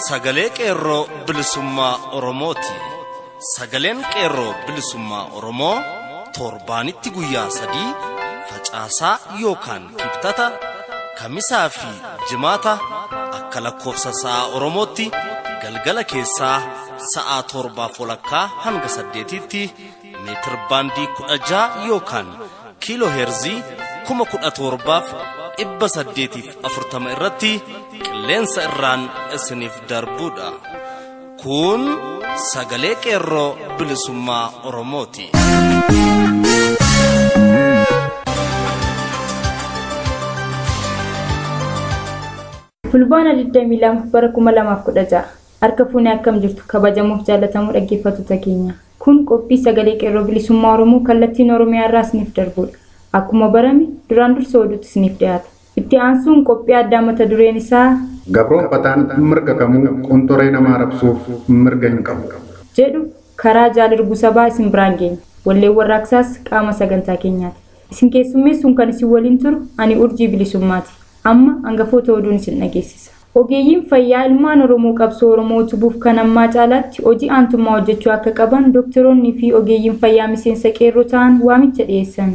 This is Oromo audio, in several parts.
Sagalee Qeerroo Bilisummaa Oromooti. Sagaleen Qeerroo Bilisummaa Oromoo torbaanitti guyyaa 3 facaasaa yookaan kibxata kamisaa fi jimaata akka lakkoofsa sa'a Oromootti galgala keessaa sa'a 7:30 hanga 8tti meetir baandii 16 yookaan kiiloo heerzii 17,840 irratti qilleensa irraan isiniif darbuudha. Kun sagalee Qeerroo Bilisummaa Oromooti. Fulbaana 22 bara 2016 harka fuunee akkam jirtu kabajamuuf jaalatamuu dhaggeeffattoota keenya. Kun qophii sagalee Qeerroo Bilisummaa Oromoo kallattiin Oromiyaa irraa isiniif darbuudha. Akkuma barame duraan dursa oduutti isiniif dhiyaata. Itti aansuun qophii addaa mata dureen isaa Gabroonfataan mirga kamuu qontoree namaa rabsuuf mirga hin qabu jedhu karaa Jaalir Gusabaa isin biraan geenya. Walleen warraaqsaas qaama sagantaa keenyaati. Isin keessummeessuun kan isin waliin turu ani Urjii Bilisummaati. Amma hangafoota oduun isin dhageessisa. Ogeeyyiin fayyaa ilmaan Oromoo qabsoo Oromoo utubuuf kan ammaa caalaatti hojii aantummaa hojjechuu akka qaban doktoroonnii fi ogeeyyiin fayyaa miseensa qeerroo ta'an waamicha dhiyeessan.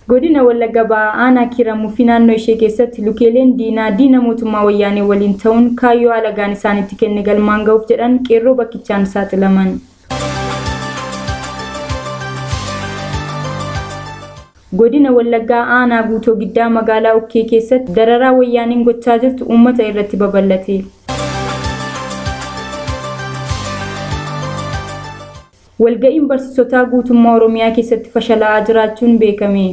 Godina Wallagga Ba'aa aanaa Kiiramuu fi naannoo ishee keessatti lukeeleen diinaa diina mootummaa wayyaanee waliin ta'uun kaayyoo alagaan isaanitti kenne galmaan ga'uuf jedhan qeerroo bakkichaan saaxilaman. Godina Wallaggaa aanaa Guutoo Giddaa magaalaa Ukkee keessatti dararaa wayyaaneen gochaa jirtu uummata irratti babal'ate. Walga'iin barsiisotaa guutummaa Oromiyaa keessatti fashalaa'aa jiraachuun beekame.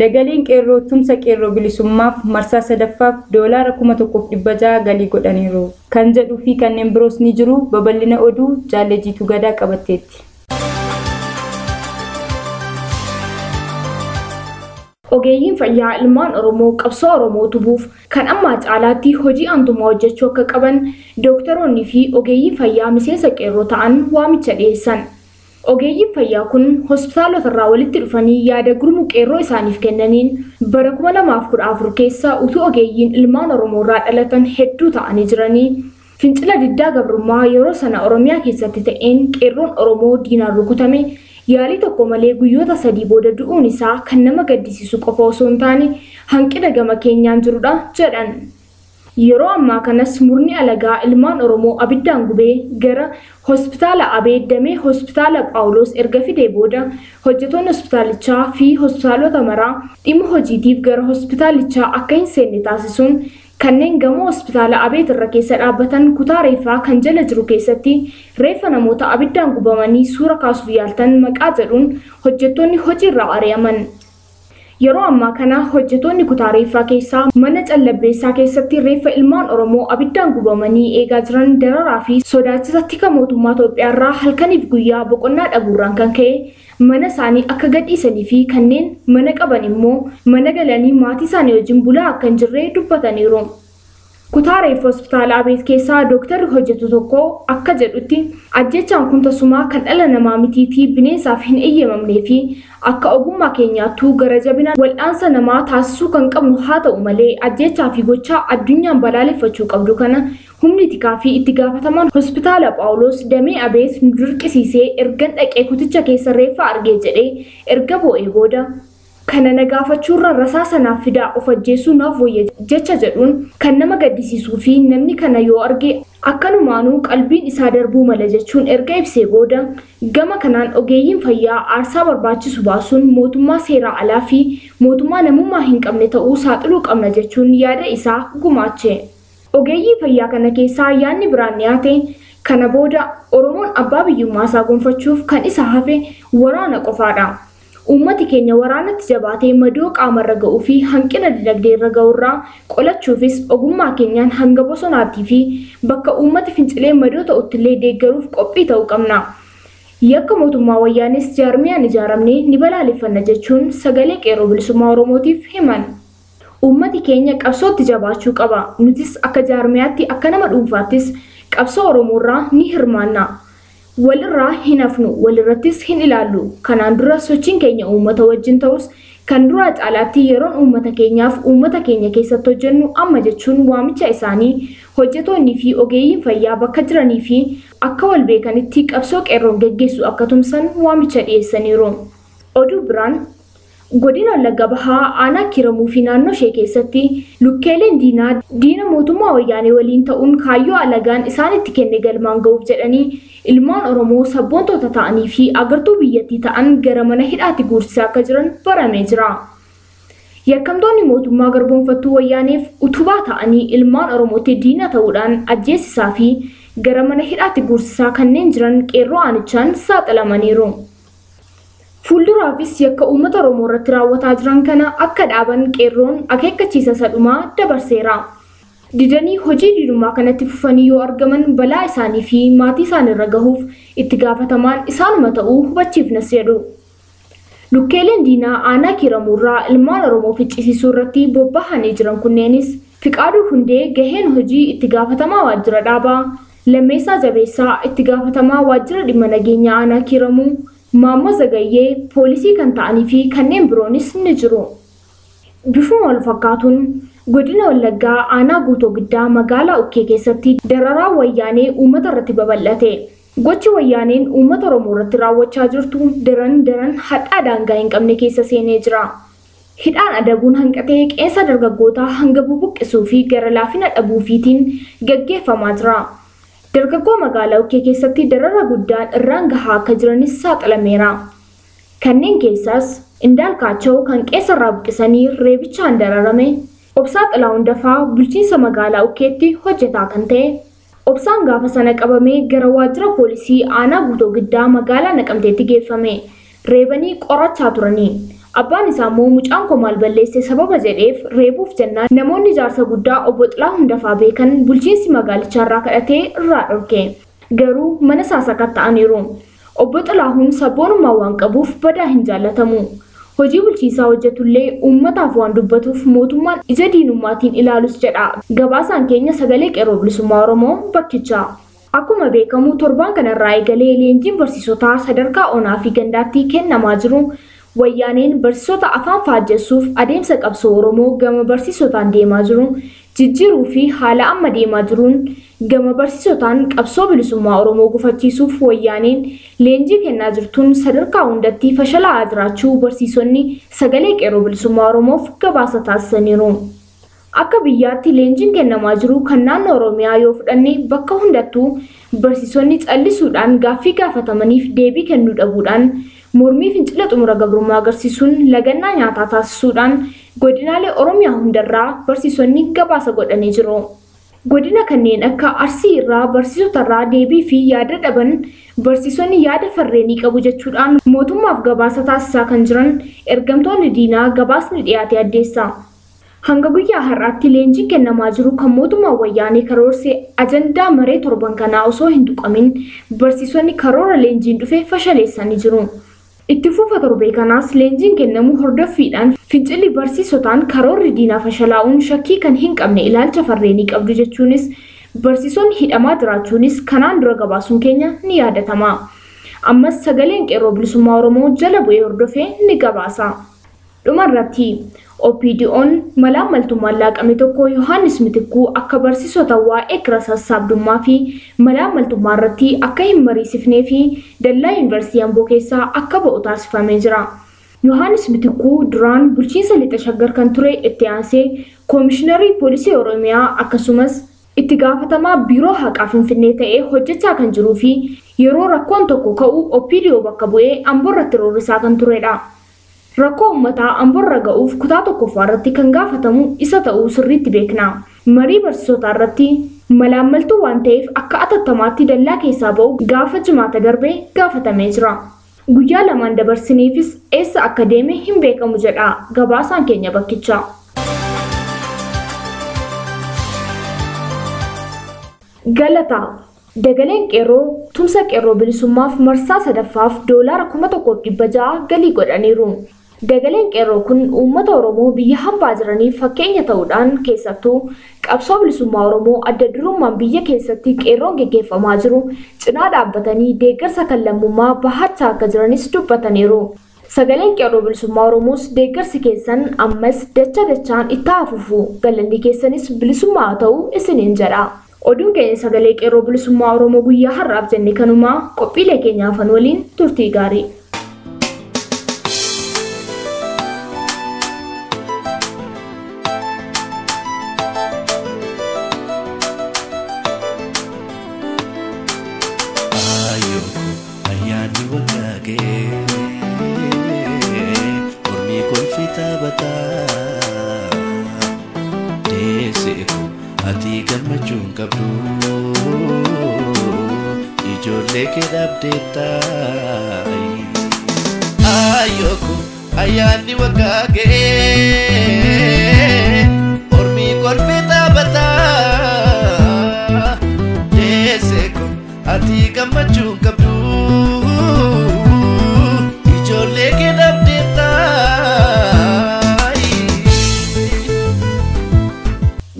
Dagaleen Qeerroo tumsa Qeerroo Bilisummaaf marsaa sadaffaaf doolaara 1600 galii godhaniiru. Kan jedhuu fi kanneen biroos ni jiru. Babal'ina oduu Jaallejiitu Gadaa qabatteetti. Ogeeyyiin fayyaa ilmaan Oromoo qabsoo Oromoo utubuuf kan ammaa caalaatti hojii aantummaa hojjechuu akka qaban doktoroonnii fi ogeeyyiin fayyaa miseensa qeerroo ta'an waamicha dhiyeessan. Ogeeyyiin fayyaa kun hospitaalota irraa walitti dhufanii yaada gurmuu qeerroo isaaniif kennaniin bara 2014 keessa utuu ogeeyyiin ilmaan Oromoo irraa dhalatan hedduu ta'anii jiranii fincila diddaa gabrummaa yeroo sana Oromiyaa keessatti ta'een qeerroon Oromoo diinaan rukutame yaalii tokko malee guyyoota 3 booda du'uun isaa kan nama gaddisiisu qofa osoo hin taane hanqina gama keenyaan jirudha jedhan. Yeroo ammaa kanas murni alagaa ilmaan Oromoo abiddaan gubee gara hospitaala Abee damee hospitaala Phaawulos erga fidee booda hojjettoonni hospitaalichaa fi hospitaalota maraa dhimma hojiitiif gara hospitaalichaa akka hin seenne taasisuun kanneen gamoo hospitaala Abeet irra keessa dhaabbatan kutaa reeffaa kan jala jiru keessatti reeffa namoota abiddaan gubamanii suura kaasuuf yaaltan maqaa jedhuun hojjettoonni hojiirraa ari'aman. Yeroo ammaa kana hojjettoonni kutaa reeffaa keessaa mana callabbeessaa keessatti reeffa ilmaan Oromoo abiddaan gubamanii eegaa jiran dararaa fi sodaachisa tika mootummaa Itoophiyaa irraa halkaniif guyyaa boqonnaa dhabuurraan kan ka'e mana isaanii akka gadhiisanii fi kanneen mana qaban immoo mana galanii maatii isaanii wajjin bulaa akka hin jirre dubbataniiru. Kutaa reeffa hospitaala Abeet keessaa dooktarri hojjetu tokko akka jedhutti ajjechaan kun tasumaa kan dhala namaa mitiitii bineensaaf hin eeyyamamnee fi akka ogummaa keenyaattuu gara jabina wal'aansa namaa taasisuu kan qabnu haa ta'u malee ajjechaa fi gochaa addunyaan balaaleffachuu qabdu kana humni tikaa fi itti gaafatamaan hospitaala Phaawulos damee Abeet nu dirqisiisee ergan dhaqee kuticha keessa reeffa argee jedhee erga boo'ee booda kana na gaafachuurra rasaasa naaf fidaa of ajjeesuu naaf wayya jecha jedhuun kan nama gaddisiisuu fi namni kana yoo arge akkanumaanuu qalbiin isaa darbuu mala jechuun erga ibsee booda gama kanaan ogeeyyiin fayyaa aarsaa barbaachisu baasuun mootummaa seeraa alaa fi mootummaa namummaa hin qabne ta'uu saaxiluu qabna jechuun yaada isaa gumaache. Ogeeyyii fayyaa kana keessaa yaadni biraan dhiyaate kana booda Oromoon abbaa biyyummaa isaa gonfachuuf kan isa hafe waraana qofaadha. Uummati keenya waraanatti jabaatee madoo qaamarra ga'uu fi hanqina dinagdee irra ga'urraa qolachuufis ogummaa keenyaan hanga bosonaattii fi bakka uummati fincilee madoo ta'uttillee deeggaruuf qophii ta'uu qabna. Yakka mootummaa wayyaanis jaarmiyaan ijaaramne ni balaaleffanna jechuun sagalee Qeerroo Bilisummaa Oromootiif himan. Uummati keenya qabsootti jabaachuu qaba. Nutis akka jaarmiyaatti akka nama dhuunfaattis qabsoo Oromoorraa ni hirmaanna. Walirraa hin hafnu, walirrattis hin ilaallu. Kanaan dura sochiin keenya uummata wajjin ta'us kan duraa caalaatti yeroon uummata keenyaaf uummata keenya keessatti hojjennu amma jechuun waamicha isaanii hojjetoonni fi ogeeyyiin fayyaa bakka jiranii fi akka wal beekanitti qabsoo qeerroon geggeessu akka tumsan waamicha dhiyeessaniiru. Oduu biraan godina Wallagga Bahaa aanaa Kiramuu fi naannoo ishee keessatti lukkeeleen diinaa diina mootummaa wayyaanee waliin ta'uun kaayyoo alagaan isaanitti kenne galmaan ga'uuf jedhanii ilmaan Oromoo sabboontota ta'anii fi agartuu biyyattii ta'an gara mana hidhaatti guursisaa akka jiran baramee jira. Yakkamtoonni mootummaa garboonfattuu wayyaaneef utubaa ta'anii ilmaan Oromootti diina ta'uudhaan ajjeesisaa fi gara mana hidhaatti guursisaa kanneen jiran qeerroo aanichaan saaxilamaniiru. Fuulduraafis yakka uummata Oromoo irratti raawwataa jiran kana akka dhaaban qeerroon akeekkachiisa sadhumaa dabarseera. Didanii hojii diinummaa kanatti fufanii yoo argaman balaa isaanii fi maatii isaaniirra gahuuf itti gaafatamaan isaanuma ta'uu hubachiifnas jedhu. Lukkeeleen diinaa aanaa Kiramuurraa ilmaan Oromoo ficcisiisuu irratti bobbahanii jiran kunneenis Fiqaaduu Hundee gaheen hojii itti gaafatamaa waajjira dhaabaa, Lammeessaa Jabeessaa itti gaafatamaa waajjira dhimma nageenyaa aanaa Kiramuu, Maammoo Zagayyee poolisii kan ta'anii fi kanneen biroonis ni jiru. Bifuma wal fakkaatuun godina Wallaggaa aanaa Guutoo Giddaa magaalaa Ukkee keessatti dararaa wayyaanee uummata irratti babal'ate. Gochi wayyaaneen uummata Oromoo irratti raawwachaa jirtu daran daran hadhaa daangaa hin qabne keessa seenee jira. Hidhaan adabuun hanqatee qeensa dargaggootaa hanga bubuqqisuu fi gara laafina dhabuufiitiin gaggeeffamaa jira. Dargaggoo magaalaa Ukkee keessatti darara guddaan irraan gahaa akka jiranis saaxilameera. Kanneen keessaas Indaalkaachoo kan qeensa irraa buqqisanii reebichaan dararame, Obsaa Xilahuun Dafaa bulchiinsa magaalaa Ukkeetti hojjetaa kan ta'e, Obsaan gaafa sana qabamee gara waajjira poolisii aanaa Guutoo Giddaa magaalaa Naqamteetti geeffame. Reebanii qorachaa turanii. Abbaan isaa immoo mucaan koo maal balleesse sababa jedheef reebuuf jennaan namoonni jaarsa guddaa obbo Xilahuun Dafaa beekan bulchiinsi magaalichaa irraa kadhatee irraa dhorke. Garuu mana isaa sakatta'aniiru. Obbo Xilahuun sabboonummaa waan qabuuf badaa hin jaallatamu. Hojii bulchiinsaa hojjetullee uummataaf waan dubbatuuf mootummaan ija diinummaatiin ilaalus jedha. Gabaasaan keenya sagalee qeerroo bilisummaa Oromoo bakkichaa. Akkuma beekamu torbaan kanarraa eegalee leenjiin barsiisotaa sadarkaa onaa fi gandaatti kennamaa jiru wayyaaneen barsiisota afaan faajjessuuf adeemsa qabsoo Oromoo gama barsiisotaan deemaa jiru jijjiiruu fi haala amma deemaa jiruun gama barsiisotaan qabsoo bilisummaa Oromoo gufachiisuuf wayyaaneen leenjii kennaa jirtuun sadarkaa hundatti fashalaa'aa jiraachuu barsiisonni sagalee qeerroo bilisummaa Oromoof gabaasa taasisaniiru. Akka biyyaatti leenjiin kennamaa jiru kan naannoo Oromiyaa yoo fudhanne bakka hundattuu barsiisonni callisuudhaan gaaffii gaafatamaniif deebii kennuu dhabuudhaan mormii fincila xumura gabrummaa agarsiisuun lagannaa nyaataa taasisuudhaan godinaalee Oromiyaa hundarraa barsiisonni gabaasa godhanii jiru. Godina kanneen akka Arsii irraa barsiisotarraa deebii fi yaada dhaban barsiisonni yaada farreenii qabu jechuudhaan mootummaaf gabaasa taasisaa kan jiran ergamtoonni diinaa gabaasni dhiyaate addeessa. Hanga guyyaa har'aatti leenjiin kennamaa jiru kan mootummaa wayyaanee karoorse ajandaa maree torban kanaa osoo hin tuqamin barsiisonni karoora leenjiin dhufe fashaleessanii jiru. Itti fufa torbee kanaas leenjiin kennamu hordoffiidhaan fincilli barsiisotaan karoorri diinaa fashalaa'uun shakkii kan hin qabne ilaalcha farreenii qabdu jechuunis barsiisonni hidhamaa jiraachuunis kanaan dura gabaasuun keenya ni yaadatama. Ammas sagaleen qeerroo bilisummaa Oromoo jala bu'ee hordofee ni gabaasa. Dhumarratti OPDO'n malaammaltummaan laaqame tokko Yohaannis Mitikkuu akka barsiisota waa'ee kira sassaabdummaa fi malaammaltummaa irratti akka hin mariisifnee fi dallaa yuunivarsiitii Amboo keessaa akka ba'u taasifamee jira. Yohaannis Mitikkuu duraan bulchiinsa lixa shaggar kan ture itti aansee koomishiinarii poolisii Oromiyaa akkasumas itti gaafatamaa biiroo haqaa Finfinnee ta'ee hojjechaa kan jiruu fi yeroo rakkoon tokko ka'u OPDO bakka bu'ee Amboo irratti roorrisaa kan turedha. Rakkoo uummataa Amboorra ga'uuf kutaa tokkoffaa irratti kan gaafatamu isa ta'uu sirriitti beekna. Marii barsiisotaa irratti malaammaltuu waan ta'eef akka atattamaatti dallaa keessaa ba'u gaafa jimaata darbee gaafatamee jira. Guyyaa lamaan dabarsiniifis eessa akka deeme hin beekamu jedha gabaasaan keenya bakkicha. Galataa Dagaleen qeerroo tumsa qeerroo bilisummaaf marsaa sadaffaaf $1,600 galii godhaniiru. Dagaleen qeerroo kun uummata Oromoo biyya hambaa jiraniif fakkeenya ta'uudhaan keessattuu qabsoo bilisummaa Oromoo adda durummaan biyya keessatti qeerroon geggeeffamaa jiru cinaa dhaabbatanii deeggarsa kan lammummaa bahachaa akka jiranis dubbataniiru. Sagaleen qeerroo bilisummaa Oromoos deeggarsi keessan ammas dacha dachaan itti hafuufu galanni keessanis bilisummaa ta'uu isiniin jedha. Oduun keenya sagalee qeerroo bilisummaa Oromoo guyyaa har'aaf jenne kanumaa qophiilee keenyaafan waliin turtii gaarii. Ayoko ayyaanni waggaa ga'ee ormi kolfee taphataa deesseeko ati gammachuu hin qabdu ijoollee kee dhabdeetta.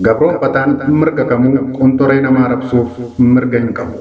Gabroonfataan mirga kamuu qontoree namaa rabsuuf mirga hin qabu.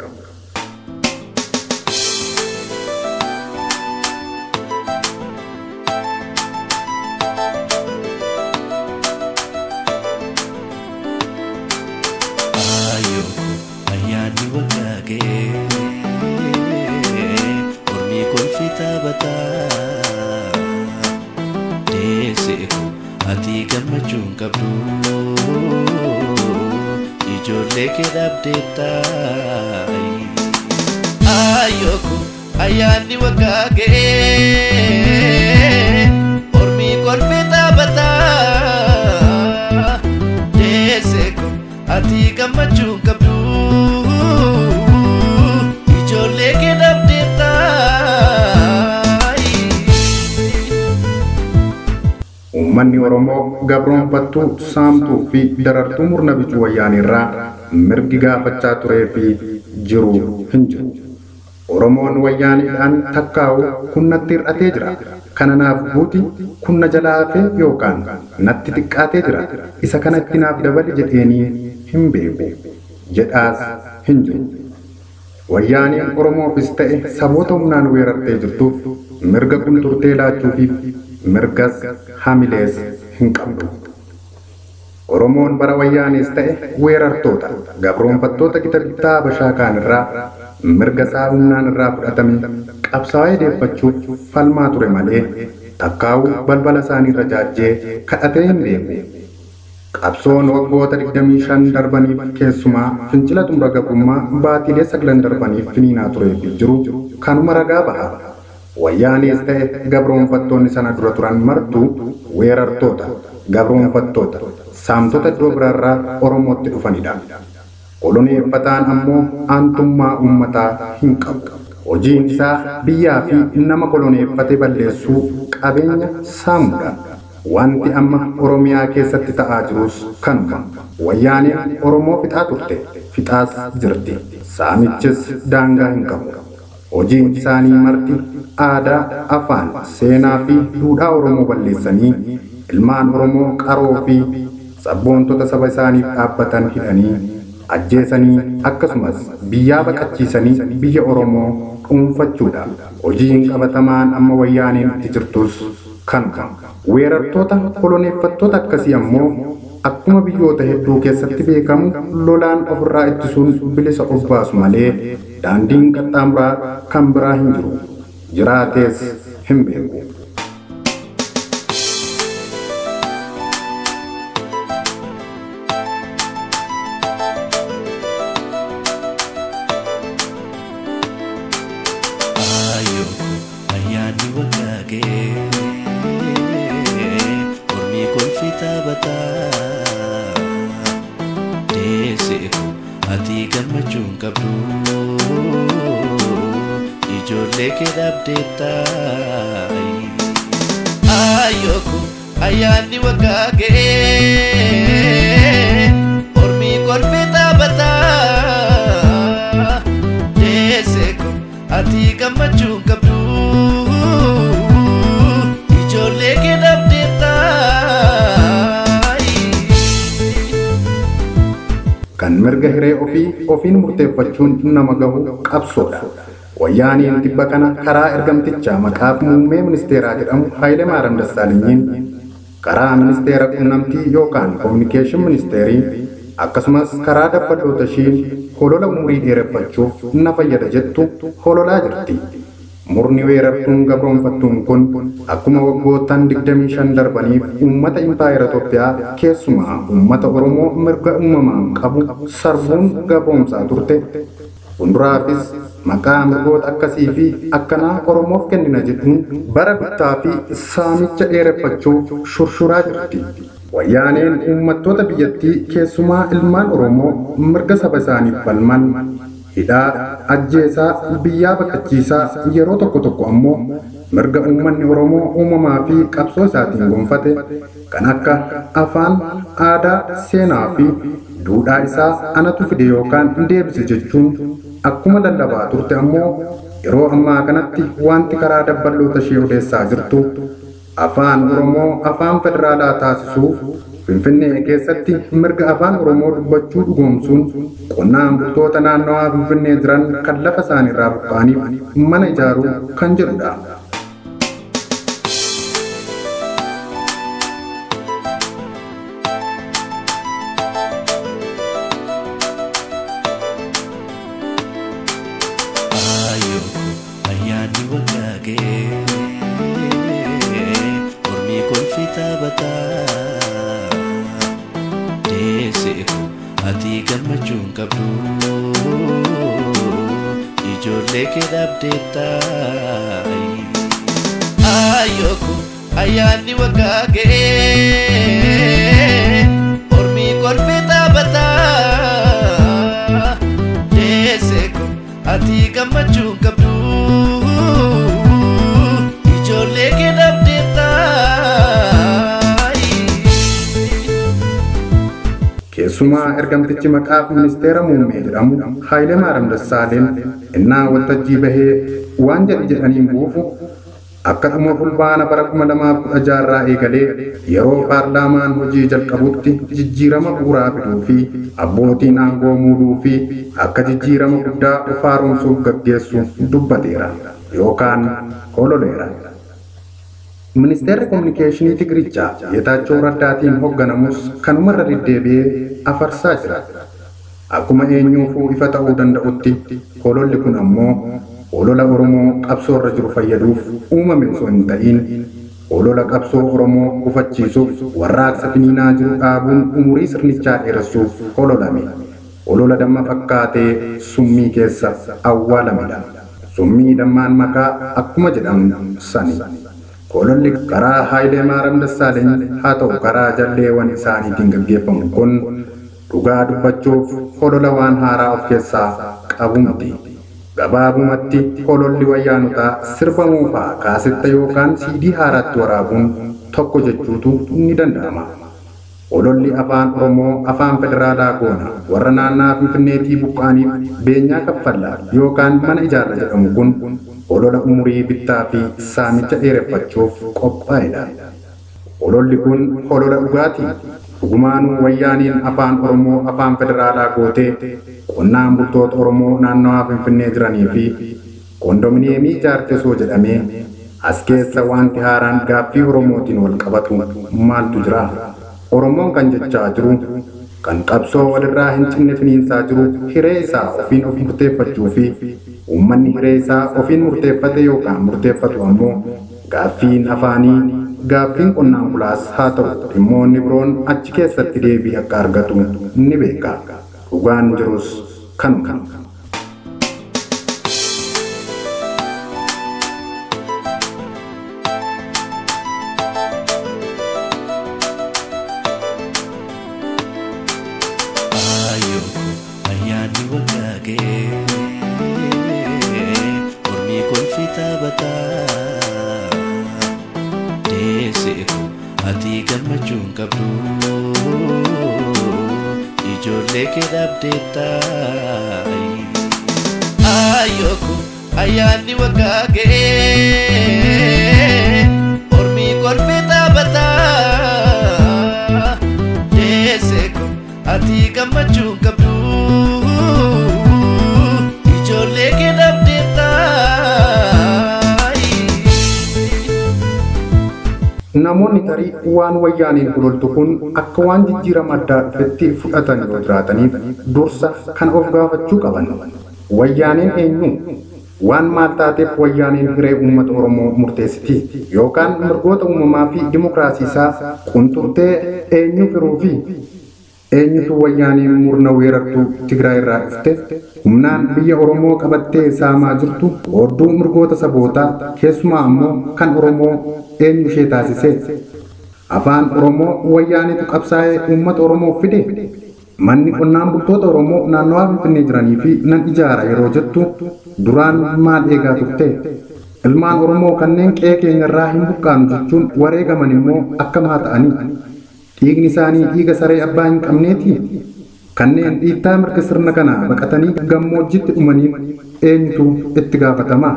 Ayoko ayyaanni waggaa ga'ee ormi kolfee taphataa deesseeko ati gammachuu hin qabdu ijoollee kee dhabdeetta. Uummanni Oromoo gabroonfattuu, saamtuu fi darartuu murna bicuu wayyaanirraa mirgi gaafachaa turee fi jiru hin jiru. Oromoon wayyaaniidhaan takkaa'u kun natti hir'atee jira. Kana naaf guuti, kun na jalaa hafe yookaan natti xiqqaatee jira. Isa kanatti naaf dabali jedheenii hin beeku. Jedhaas hin jiru. Wayyaaniin Oromoofis ta'e saboota humnaan weerartee jirtuuf mirga qunturtee laachuufiif mirgas hamilees hin qabdu. Oromoon bara wayyaanis ta'e weerartoota gabroonfattoota gita bittaa Habashaa kaan irraa mirga isaa humnaan irraa fudhatame qabsaa'ee deeffachuuf falmaa ture malee takkaa'uu balbala isaanii irra jaajjee kadhatee hin beeku. Qabsoon waggoota 25 darbaniif keessumaa fincila xumura gabrummaa baatiilee 9 darbaniif finiinaa turee fi jiru kanuma ragaa baha. Wayyaanis ta'e gabroonfattoonni sana dura turan martuu weerartoota, gabroonfattoota, saamtota iddoo biraarraa Oromootti dhufanidha. Koloneeffataan ammoo aantummaa uummataa hin qabu. Hojiin isaa biyyaa fi nama koloneeffate balleessuu qabeenya saamuudha. Wanti amma Oromiyaa keessatti ta'aa jirus kanuma. Wayyaaneen Oromoo fixaa turte, fixaas jirti. Saamichis daangaa hin qabu. Hojiin isaanii marti aadaa, afaan, seenaa fi duudhaa Oromoo balleessanii ilmaan Oromoo qaroo fi sabboontota saba isaaniif dhaabbatan hidhanii ajjeesanii akkasumas biyyaa baqachiisanii biyya Oromoo dhuunfachuudha. Hojiin qabatamaan amma wayyaaneen itti jirtus kanuma. Weerartoota koloneeffattoota akkasii ammoo akkuma biyyoota hedduu keessatti beekamu lolaan ofirraa ittisuun bilisa of baasu malee daandiin qaxxaamuraa kan biraa hin jiru. Jiraatees hin beeku. Ayoko ayyaanni waggaa ga'ee ormi kolfee taphataa deesseeko ati gammachuu hin qabdu ijoollee kee dhabdeetta. Ayoko ayyaanni waggaa ga'ee ormi kolfee taphataa deesseeko ati gammachuu hin qabdu ijoollee mirga hiree ofii ofiin murteeffachuun nama gahu qabsoodha. Wayyaaniin tibba kana karaa ergamtichaa maqaaf muummee ministeeraa jedhamu Hayilemaariyaam Dassaalenyiin karaa ministeera quunnamtii yookaan koominikeeshin ministeerii akkasumas karaa dabballoota ishiin holola umurii dheereffachuuf na fayyada jettu hololaa jirti. Murni weerartuun gabroonfattuun kun akkuma waggoottan 25 darbaniif uummata impaayera Itoophiyaa keessumaa uummata Oromoo mirga uumamaan qabu sarbuun gabroomsaa turte. Fuulduraafis maqaa mirgoota akkasii fi akkanaa Oromoof kennina jedhuun bara bittaa fi saamicha dheereffachuuf shurshuraa jirti. Wayyaaneen uummattoota biyyattii keessumaa ilmaan Oromoo mirga saba isaaniif falman hidhaa, ajjeesaa, biyyaa baqachiisaa yeroo tokko tokko ammoo mirga uummanni Oromoo uumamaa fi qabsoo isaatiin gonfate kan akka afaan, aadaa, seenaa fi duudhaa isaa anatu fide yookaan deebise jechuun akkuma lallabaa turte ammoo yeroo ammaa kanatti wanti karaa dabballoota ishee odeessaa jirtu afaan Oromoo afaan federaalaa taasisuuf Finfinnee keessatti mirga afaan Oromoo dubbachuu dhugoomsuun qonnaan bultoota naannawaa Finfinnee jiran kan lafa isaaniirraa buqqa'aniif mana ijaaruu kan jedhudha. Ayyaanni waggaa ga'ee mormii kolfi taphataa deessee ati gammachuu hin qabdu ijoollee kee dhabdeetta. Ayyooko ayyaanni waggaa ga'ee mormii kolfi taphataa deessee ati gammachuu hin qabdu. Ijoollee kee dhabdeetta. Keessumaa ergamtichi maqaaf ministeera muummee jedhamu Hayilemaariyaam Dassaaleen innaa waltajjii bahee waan jedhe jedhaniin buufu akka dhuma fulbaana bara 2016 irraa eegalee yeroo paarlaamaan hojii jalqabutti jijjiirama bu'uuraa fiduu fi abbootiin aangoo muuduu fi akka jijjiirama guddaa of haaromsuuf gaggeessu dubbateera yookaan hololeera. Ministeerri Kominikeeshinii Tigirichaa Geetaachoo Raddaatiin hoogganamus kanumarra deddeebi'ee afarsaa jira. Akkuma eenyuufuu ifa ta'uu danda'utti hololli kun ammoo holola Oromoo qabsoorra jiru fayyaduuf uumame osoo hin ta'in holola qabsoo Oromoo gufachiisuuf warraaqsa finiinaa jiru dhaabuun umurii sirnichaa dheeressuuf hololame. Holola damma fakkaatee summii keessa awwaalamedha. Summii dammaan makaa akkuma jedhamu sani. Hololli karaa Hayilemaariyaam Dassaaleny haa ta'u karaa jalleewwan isaaniitiin gaggeeffamu kun dhugaa dubbachuuf holola waan haaraa of keessaa qabu miti. Gabaabumatti hololli wayyaanotaa sirba moofaa kaasetta yookaan siidii haaraatti waraabuun tokko jechuutu ni danda'ama. Hololli afaan Oromoo afaan federaalaa goona warra naannaa Finfinneetii buqqa'aniif beenyaa kaffalla yookaan mana ijaarra jedhamu kun holola umurii bittaa fi saamicha dheereffachuuf qophaa'edha. Hololli kun holola dhugaatii. Dhugumaanuu wayyaaniin afaan Oromoo afaan federaalaa gootee qonnaan bultoota Oromoo naannawaa Finfinnee jiranii fi kondominiyeemii ijaarte osoo jedhamee as keessa wanti haaraan gaaffii Oromootiin wal qabatu maaltu jira? Oromoon kan jechaa jiru kan qabsoo walirraa hin cinne finiinsaa jiru hiree isaa ofiin of murteeffachuu fi uummanni hiree isaa ofiin murteeffate yookaan murteeffatu ammoo gaaffiin afaanii gaaffiin qonnaan bulaas haa ta'u dhimmoonni biroon achi keessatti deebii akka argatu ni beeka. Dhugaan jirus kanuma. Ayyooko ayyaanni waggaa ga'ee mormii kolfi taphataa deessee ati gammachuu hin qabdu ijoollee kee dhabdeetta. Ayyooko ayyaanni waggaa ga'ee mormii kolfi taphataa deessee ati gammachuu hin qabdu. Namoonni tarii waan wayyaaniin hololtu kun akka waan jijjiirama addaa dhufetti fudhatan yoo jiraataniif dursa kan of gaafachuu qaban. Wayyaaniin eenyu? Waan maal taateef wayyaaniin hiree uummata Oromoo murteessiti? Yookaan mirgoota uumamaa fi dimokiraasii isaa qunxurtee eenyu firuu fi eenyutu wayyaaniin murna weerartuu Tigraay irraa dhufte humnaan biyya Oromoo qabattee saamaa jirtu qoodduu mirgoota sabootaa keessumaa ammoo kan Oromoo eenyu ishee taasise? Afaan Oromoo wayyaaniitu qabsaa'ee uummata Oromoo fide? Manni qonnaan bultoota Oromoo naannawaa Finfinnee jiranii fi nan ijaara yeroo jettu duraan maal eegaa turte? Ilmaan Oromoo kanneen qe'ee keenyarraa hin buqqaanu jechuun wareegaman immoo akkam haa ta'anii? Dhiigni isaanii dhiiga saree abbaa hin qabneeti? Kanneen dhiittaa mirga sirna kanaa baqatanii gammoojjitti dhumaniin eenyutu itti gaafatama?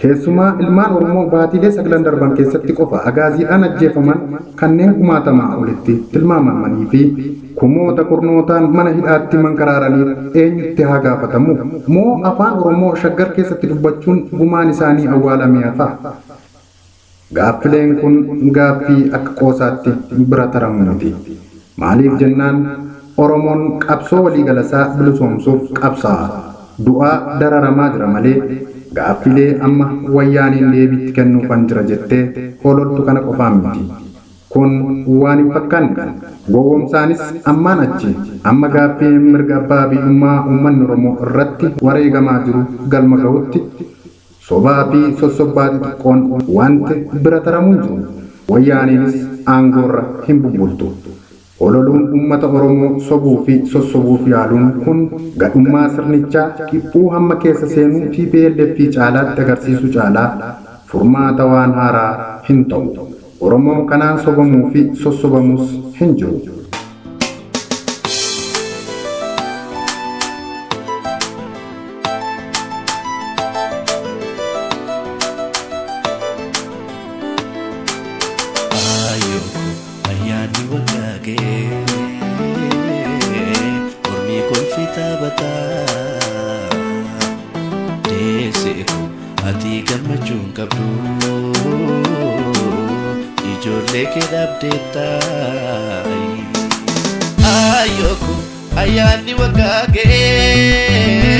Keessumaa ilmaan Oromoo baatiilee 9 darban keessatti qofa agaaziidhaan ajjeefaman kanneen kumaatamaa olitti tilmaamamanii fi kumoota kurnootaan mana hidhaatti mankaraaraniif eenyutti haa gaafatamu? Moo afaan Oromoo Shaggar keessatti dubbachuun gumaan isaanii awwaalamee hafa? Gaaffileen kun gaaffii akka qoosaatti bira taramu miti. Maaliif jennaan Oromoon qabsoo waliigalasaa bilisoomsuuf qabsaa'a. Du'aa dararamaa jira malee gaaffilee amma wayyaaniin deebiitti kennuufan jira jettee hololtu kana qofaan miti. Kun waan hin fakkaanne. Gowwoomsaanis ammaan achi amma gaaffii mirga abbaa biyyummaa uummanni Oromoo irratti wareegamaa jiru galma gahutti sobaa fi sossobbaa xixiqqoon wanti bira taramu hin jiru. Wayyaaniinis aangoorra hin bubbultu. Hololuun uummata Oromoo sobuu fi sossobuuf yaaluun kun gadhummaa sirnichaa dhiphuu hamma keessa seenuu TPLF caalaatti agarsiisu caalaa furmaata waan haaraa hin ta'u. Oromoon kanaan sobamuu fi sossobamus hin jiru. Ayyaanni waggaa ga'ee mormii kolfi taphataa deessee ati gammachuu hin qabdu ijoollee kee dhabdeetta. Ayyooko ayyaanni waggaa ga'ee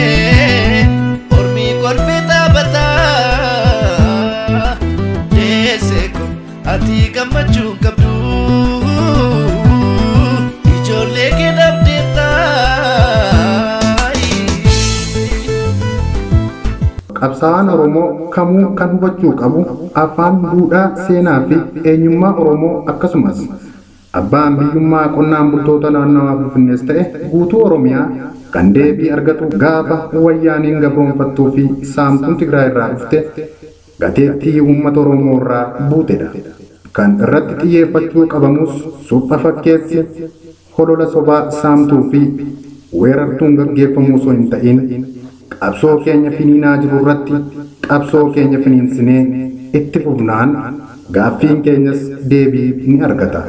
mormii kolfi taphataa deessee ati gammachuu hin qabdu. Ijoollee kee dhabdeetta. Qabsaa'aan Oromoo kamuu kan hubachuu qabu afaan duudhaa seenaa fi eenyummaa Oromoo akkasumas abbaan biyyummaa qonnaan bultoota naannawaa Finfinnees ta'e guutuu Oromiyaa kan deebii argatu gaafa wayyaaniin gabroonfattuu fi saamtuun Tigraay irraa dhufte gateettii uummata Oromoo irraa buutedha. Kan irratti xiyyeeffachuu qabamus supha fakkeessi holola sobaa saamtuu fi weerartuun gaggeeffamuu osoo hin ta'in qabsoo keenya finiinaa jiru irratti qabsoo keenya finiinsinee itti fufnaan gaaffiin keenyas deebii ni argata.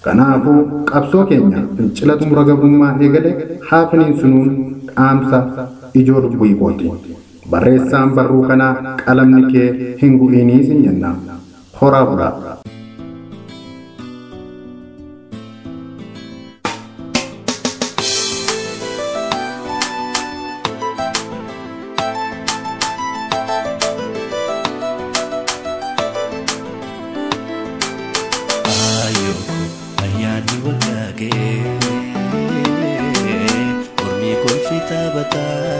Kanaafuu qabsoo keenya fincila xumura gabrummaa eegale haa finiinsinuun dhaamsa ijoo lubbuu kooti. Barreessaan barruu kanaa qalamni kee hin gu'iinii sin jenna. Horaa bulaa. Ayyaanni waggaa ga'ee mormii kolfi taphataa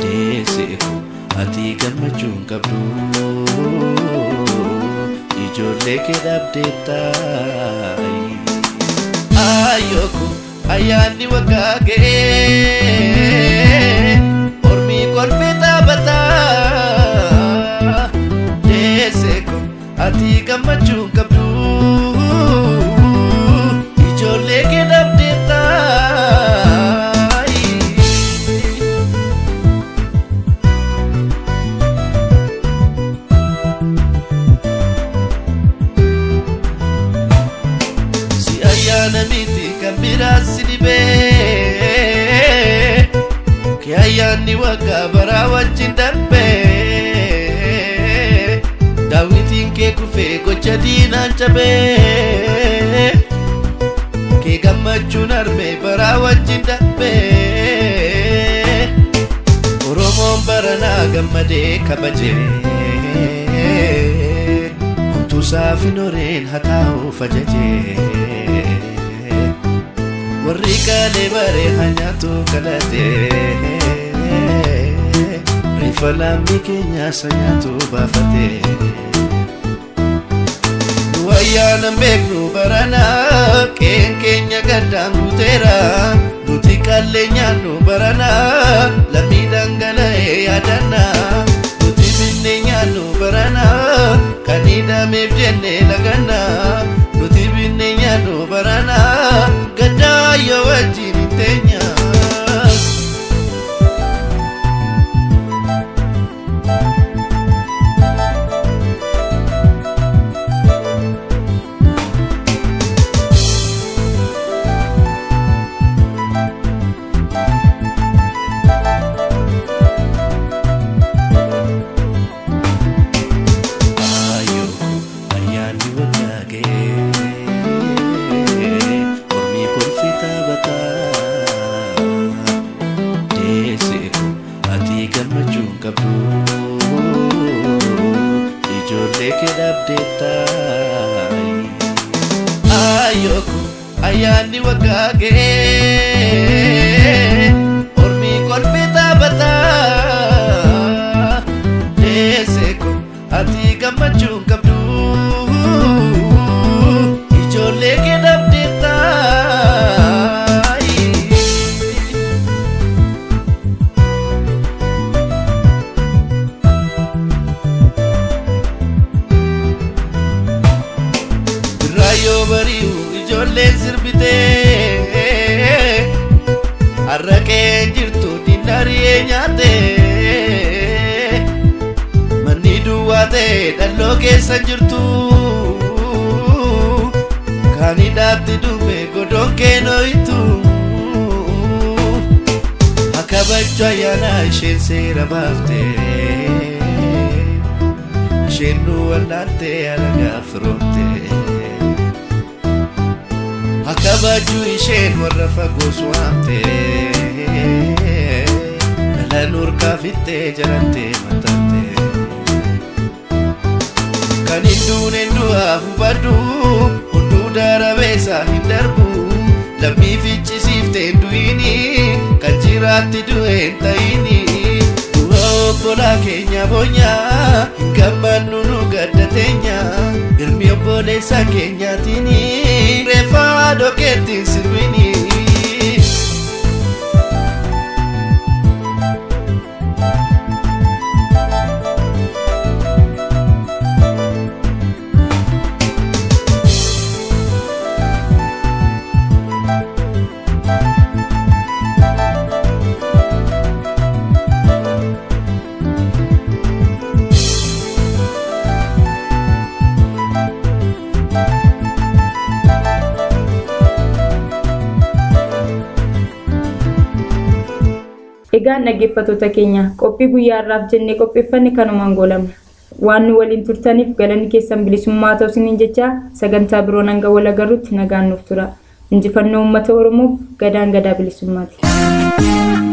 deessee ati gammachuu hin qabdu ijoollee kee dhabdeetta. Ayyooko ayyaanni waggaa ga'ee mormii kolfi taphataa deessee ati gammachuu hin qabdu. Ijoollee kee dhabdeetta. Si ayyaana miti kan biraas si dhibee kee ayyaanni waggaa baraa wajjin darbee daawwitiin kee. kee kufee gocha diinaan cabee kee gammachuun arme baraa wajjin darbee Oromoon baranaa gammadee kabajee homtuu saafin horeen haa taa'uuf ajajee warri kaalee baree haa nyaatu kalatee reeffa lammii keenyaa isa nyaatu baafatee. Nu ayyaana beeknu baranaa qeen keenya gaddaan guuteera nuti qallee nyaannu baranaa lammii dhangala'ee yaadannaa nuti binnee nyaannu baranaa kan hidhameef jennee lagannaa nuti binnee nyaannu baranaa gaddaa yoo wajjin hin teenya. Ayoko ayyaanni waggaa ga'ee ormi kolfee taphataa deesseeko ati gammachuu hin qabdu ijoollee kee dhabdeetta. Raayoo bari'u ijoolleen sirbitee harraqee jirtu dindariyee nyaatee manni duwwaa ta'e dhalloo keessa jirtu kan hidhaatti dhume godoon kee nooyitu akka kabajju ayyaana isheen seera baaftee isheen nu wallaaltee alagaa firoomtee. Akabaju isheen warra fagoos waamtee dhala nurkaa fittee jalantee maxxantee kan hin duune du'aa hubadhu hunduu darabeessa hin darbu lammii ficcisiiftee hin du'ini kan jiraatti du'e hin ta'ini du'a obbolaa keenya boonyaa hin gammannu nu gadda teenya ilmi obboleessa keenyaatiini reeffa dhokeettiin sirbini. Egaan dhaggeeffattoota keenya qophii guyyaa har'aaf jennee qopheeffanne kanumaan goolabna. Waan nu waliin turtaniif galanni keessan bilisummaa ta'u isiniin jecha sagantaa biroon hanga wal agarruutti nagaan nuuf tura. Injifannoo uummata Oromoof gadaan gadaa bilisummaati.